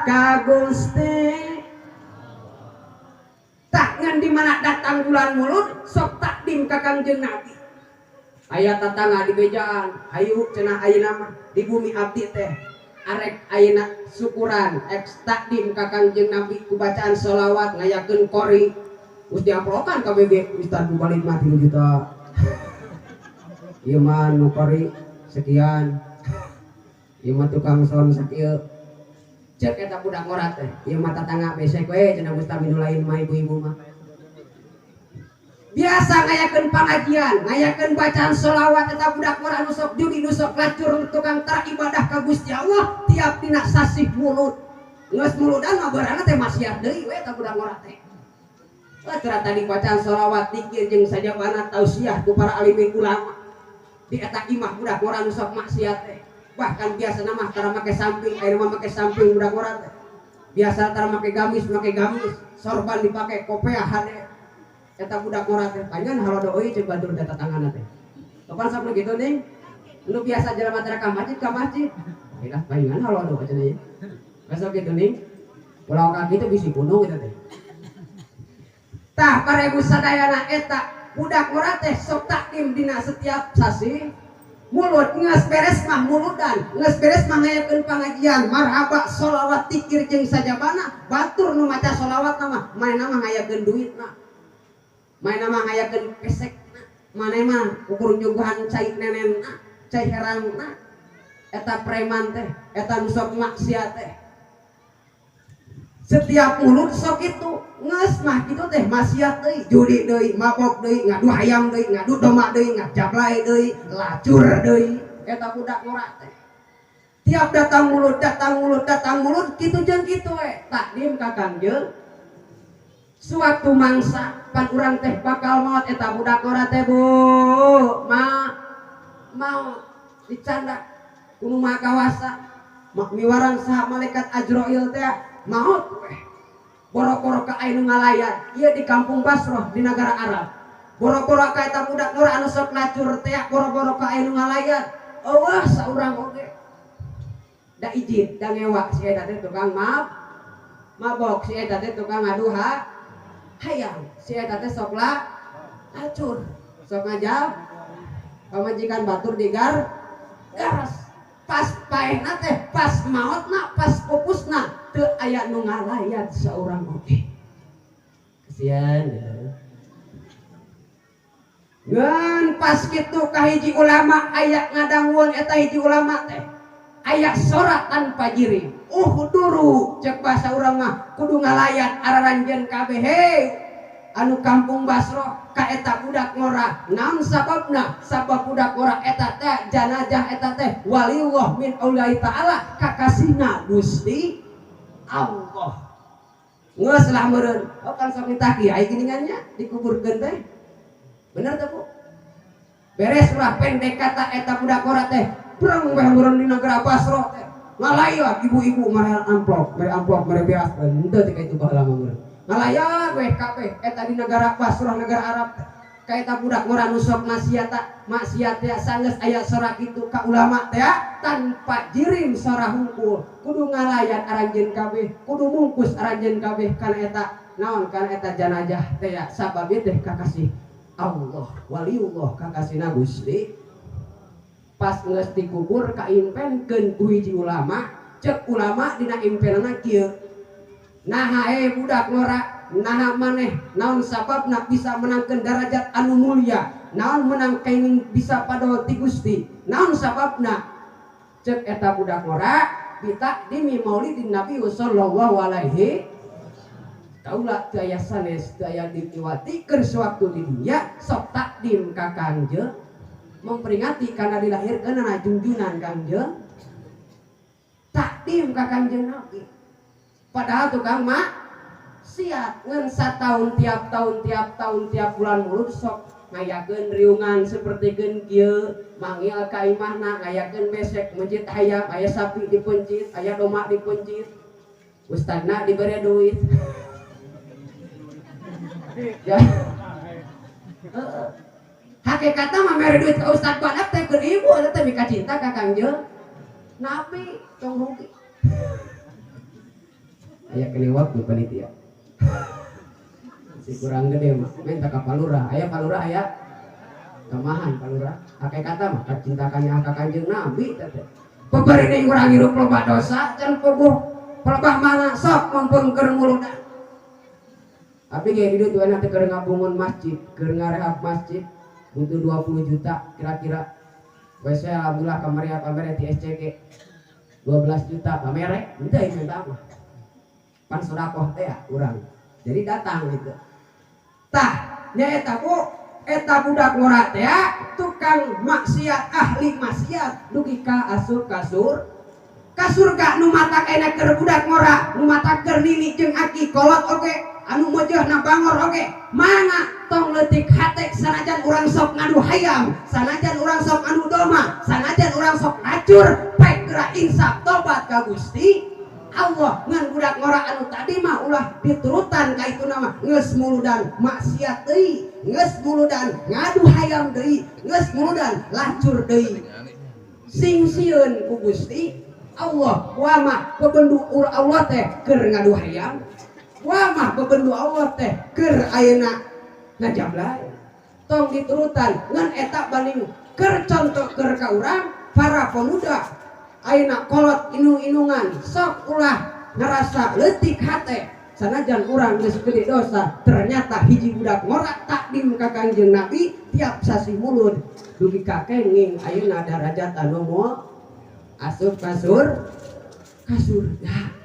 ka Gusti. Tah ngan di mana datang bulan Mulud sok takdim ka Kangjeng Nabi. Aya tatangga di bejaan, hayu cenah ayeuna mah di bumi abdi teh arek ayeuna syukuran eks takdim ka Kangjeng Nabi ku bacaan sholawat ngayakeun qori. Geus diamplokan KBG Ustaz nu balik mah 3 juta. Ieu mah nu qori sekian. Ieu mah tukang son sakieu. Cek eta budak ngora teh, ieu mah tatangga besek we cenah Ustaz nu lain mah ibu-ibu mah. Biasa ngayakeun pangajian, ngayakeun bacaan sholawat eta budak ngora nu sok judi nu sok lacur tukang tara ibadah ka Gusti Allah tiap dina sasih mulut. Geus muludan mah beurangna teh maksiat deui we eta budak ngora teh. Wah, tadi bacaan sholawat dikir jeung sajabana tausiah ku para alim ulama. Di eta imah budak ngora nu sok maksiat teh. Bahkan biasa mah tara make samping, ayeuna mah make samping budak ngora teh. Biasa tara make gamis, make gamis, sorban dipake kopeah hade. Eta budak ngora teh panjang halodo euy ceuk batur teh tatanganna teh. Kapan sok kitu ning? Nu biasa jelema tara ka masjid ka masjid. Ilah panjang halodo cenah ieu. Besok kitu ning. Ulah ka kitu bisi gunung eta teh. Tah para ibu sadayana eta budak ngora teh sok takdim dina setiap sasih mulut geus beres mah muludan geus beres mah ngayakeun pangajian marhaba sholawat tikir jeung sajabana batur nu maca sholawat mah manehna mah ngayakeun duitna manehna mah ngayakeun pesekna manehna mah ukur nyuguhan cai nenenna cai herangna eta preman teh eta nu sok maksiat teh setiap mulut sok itu nges mah kitu teh maksiat deui judi deui mabok deui ngadu hayam deui ngadu domba deui ngajablay deui lacur deui eta budak ngora teh tiap datang mulut datang mulut datang mulut kitu jeung kitu we takdim ka Kangjeng suatu mangsa pan urang teh bakal maot eta budak ngora teh Bu ma mau dicanda kudu maha kawasa miwarang saha malaikat Azrail teh maot weh boro-boro ka anu ngalayan ieu di kampung Basroh di negara Arab boro-boro ka eta budak ngora anu sok lacur teh boro-boro ka anu ngalayan eueuh saurang oge da izin da ngewa si eta teh tukang maaf mabok si eta teh tukang ngadu hayang si eta teh sok lacur sok ngajab pamajikan batur digar garas pas paehna teh pas maotna pas pupusna teu aya nu ngalayat saurang oge kasihan gitu. Ngan pas kitu ka hiji ulama aya ngadangueun eta hiji ulama teh aya sora tanpa jirim uhduru cek bahasa urang mah kudu ngalayat araranjeun kabeh hei anu kampung Basro ka eta budak ngora naon sababna sabab budak ngora eta teh janajah eta teh waliullah min auliya ta'ala kakasihna Gusti Allah geus lah meureun oh kan sok minta kiai geuningan nya dikuburkeun teh bener teh Bu beres lah pendek kata eta budak ngora teh breng weh meureun di negara Basro teh ngalayak ibu-ibu mere amplop mere beas henteu teh kitu baheula mah meureun ngalayak weh kabeh eta di negara Basrah negara Arab teh ka eta budak ngora nu sok maksiat teh sanggeus aya sora kitu ka ulama teh tanpa jirim sora hungkul kudu ngalayan aranjeun kabeh kudu mungkus aranjeun kabeh kana eta naon kana eta janajah teh sabab ieu teh kakasih Allah waliullah kakasihna Gusti pas geus dikubur kaimpenkeun ku hiji ulama cek ulama dina impenana kieu naha budak ngora naha maneh naon sababna bisa menangkeun darajat anu mulia naon menang kenging bisa padol ti Gusti naon sababna cek eta budak ngora bitakdimi maulidin Nabi sallallahu alaihi kaula teu aya sanes teu aya diiwatikeun sewaktu di dunya sok takdim ka Kangjeng memperingati karena dilahirkeunana junjunan Kangjeng takdim ka Kangjeng Nabi padahal tukang mak siap ngan satahun tiap tahun tiap tahun tiap bulan mulut sok ngayakeun riungan seperti keun kieu manggil ka imahna ngayakeun besek mencit hayam aya sapi dipencit aya domba dipencit ustadna dibere duit ya hakikatna mah mere duit ka ustad badak teh keur ibu eta teh mika cinta ka Kangjeng Nabi tong rugi. Aya kene waktu panitia. Si kurang gede mah minta ka palurah, aya palurah aya kamahan palurah. Hakikatna mah kacinta ka Kanjeng Nabi teh. Pebari deui urang hirup loba dosa can puguh pelebah mana sok mumpung keur muludan. Abdi ge di ditu enak teh keur ngabungun masjid, keur ngarehab masjid butuh 20 juta kira-kira. WC alhamdulillah kamari pamere di SCG 12 juta pamere, henteu minta mah. Pan sedekah teh ya urang. Jadi datang gitu. Tah, nya eta Bu, eta budak ngora teh tukang maksiat, ahli maksiat dugi ka asup kasur. Ka surga nu matak enak keur budak ngora, nu matak keur nini jeung aki kolot oge, anu mojehna bangor oge, mangga tong leutik hate sanajan urang sok ngadu hayam, sanajan urang sok ngadu doma, sanajan urang sok racur, pek geura insaf tobat ka Gusti Allah. Ngan budak ngora anu tadi mah ulah diturutan ka itu nama geus muludan maksiat deui, geus muludan ngadu hayam deui, geus muludan lacur deui. Sing sieun ku Gusti Allah. Wamah bebendu Allah teh keur ngadu hayam, wamah bebendu Allah teh keur ayeuna ngajablay. Tong diturutan ngan eta banding keur contoh keur ka urang para pemuda ayeuna kolot inung-inungan sok ulah ngerasa leutik hate sanajan urang geus gede dosa. Ternyata hiji budak ngora takdim ka Kangjeng Nabi tiap sasih mulud dugi ka kenging ayeuna darajat anu moal asup kasur kasurga.